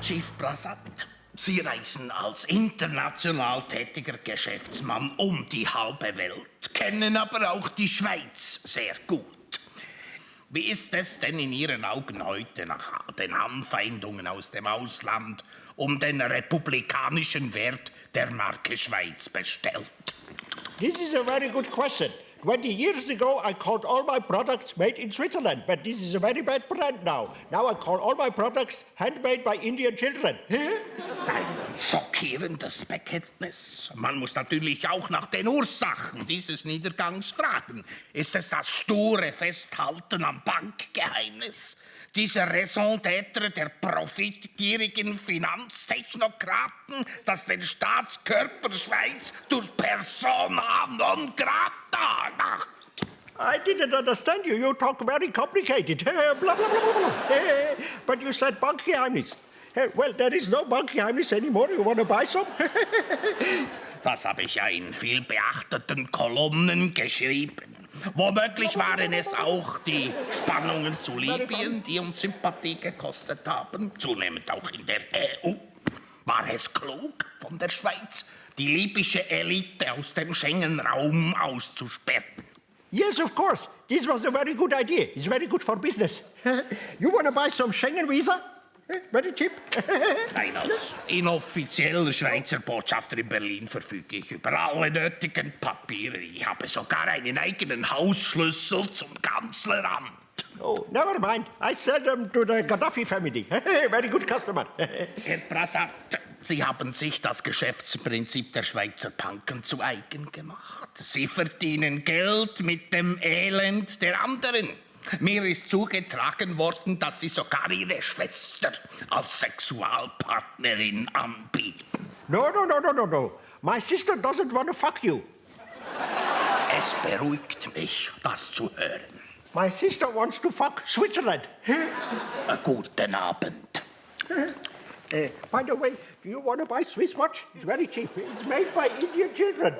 Chief Prasad, Sie reisen als international tätiger Geschäftsmann um die halbe Welt, kennen aber auch die Schweiz sehr gut. Wie ist es denn in Ihren Augen heute nach den Anfeindungen aus dem Ausland um den republikanischen Wert der Marke Schweiz bestellt? This is a very good question. 20 years ago, I called all my products made in Switzerland, but this is a very bad brand now. Now I call all my products handmade by Indian children. Ein schockierendes Bekenntnis. Man muss natürlich auch nach den Ursachen dieses Niedergangs fragen. Ist es das sture Festhalten am Bankgeheimnis? Diese Raison d'être der profitgierigen Finanztechnokraten, das den Staatskörper Schweiz durch persona non grata macht? I didn't understand you. You talk very complicated. Blah, blah, blah, blah. But you said Bankgeheimnis. Well, there is no Bankgeheimnis anymore. You want to buy some? Das habe ich ja in viel beachteten Kolumnen geschrieben. Womöglich waren es auch die Spannungen zu Libyen, die uns Sympathie gekostet haben, zunehmend auch in der EU. War es klug von der Schweiz, die libysche Elite aus dem Schengen-Raum auszusperren? Yes, of course. This was a very good idea. It's very good for business. You want to buy some Schengen visa? Very cheap. Nein, als inoffizieller Schweizer Botschafter in Berlin verfüge ich über alle nötigen Papiere. Ich habe sogar einen eigenen Hausschlüssel zum Kanzleramt. Oh, never mind. I sell them to the Gaddafi family. Very good customer. Herr Prasad, Sie haben sich das Geschäftsprinzip der Schweizer Banken zu eigen gemacht. Sie verdienen Geld mit dem Elend der anderen. Mir ist zugetragen worden, dass Sie sogar Ihre Schwester als Sexualpartnerin anbieten. No. My sister doesn't want to fuck you. Es beruhigt mich, das zu hören. My sister wants to fuck Switzerland. Guten Abend. By the way, do you want to buy Swiss watch? It's very cheap. It's made by Indian children.